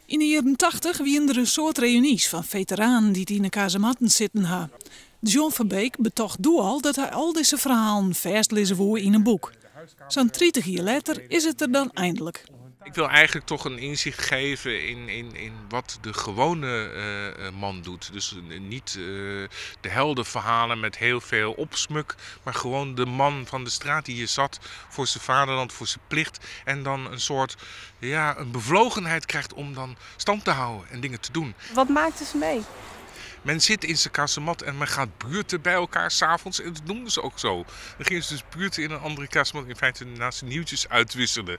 Yn de jierren 80 wiene der in soad reünys fan feteranen dy't yn de kazematten sitten ha. John Verbeek betocht doe al dat hy al dizze ferhalen fêstlizze woe yn in boek. Sa'n 30 jier letter is it der dan einlik. Ik wil eigenlijk toch een inzicht geven in wat de gewone man doet. Dus niet de heldenverhalen met heel veel opsmuk, maar gewoon de man van de straat die hier zat voor zijn vaderland, voor zijn plicht. En dan een soort, ja, een bevlogenheid krijgt om dan stand te houden en dingen te doen. Wat maakten ze mee? Men zit in zijn kazemat en men gaat buurten bij elkaar 's avonds. En dat noemden ze ook zo. Dan gingen ze dus buurten in een andere kazemat, in feite naast nieuwtjes uitwisselen.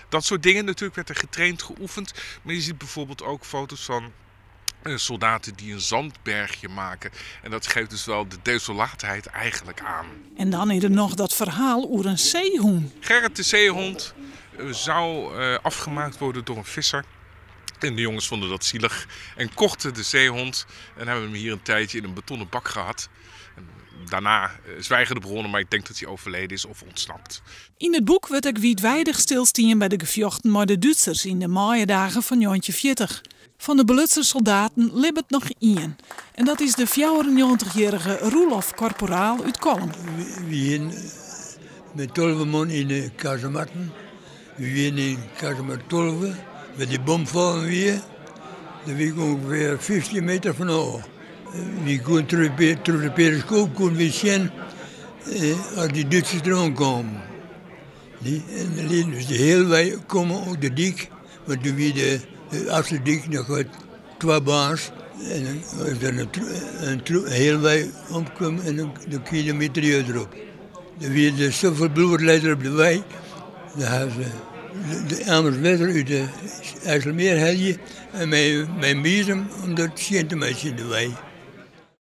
Dat soort dingen natuurlijk werd er getraind, geoefend. Maar je ziet bijvoorbeeld ook foto's van soldaten die een zandbergje maken. En dat geeft dus wel de desolaatheid eigenlijk aan. En dan is er nog dat ferhaal oer in seehûn. Gerrit de zeehond zou afgemaakt worden door een visser. En de jongens vonden dat zielig en kochten de zeehond. En hebben hem hier een tijdje in een betonnen bak gehad. En daarna zwijgen de bronnen, maar ik denk dat hij overleden is of ontsnapt. Yn it boek wurdt ek wiidweidich stilstien by de gefjochten mei de Dútsers yn de maaiedagen fan 1940. Fan de belutsen soldaten libbet noch ien. En dat is de 94-jierrige Roelof Corporaal út Kollum. Wy wiene mei 12 man yn de kazematten. Wy wiene yn kazemat 12, wêr't dy bom fallen wie. Dêr wie ik ûngefear 15 meter fan ôf. Wy koene troch de periskoop koene wy sjen as dy Dútsers deroan kamen. Dy, en de lieten dus de hiele wei komme op de dyk, want doe wie de Afslútdyk noch wat twa baans. En dan as der in hiele wei omkwam en dan krige je de mitrailleur derop. Der wie der safolle bloed lei der op de wei. Dêr hawwe se de amers wetter út de IJsselmeer helje en mei in biezem om dat skjin te meitsjen, de wei.